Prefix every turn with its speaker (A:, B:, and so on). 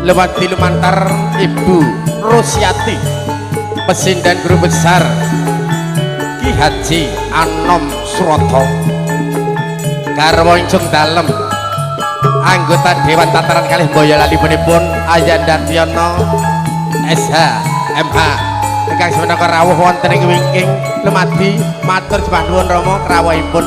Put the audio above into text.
A: Lemadi lumantar Ibu Rusiati, Pesinden Guru Besar Ki Haji Anom Suroto, garwa ingkang dalem anggota Dewan Tataran kalih Boyolali pun Ayanda Tiono SH MH ingkang semenaka rawuh wonten ing wingking Lemadi, matur sembah nuwun Rama krawuhipun.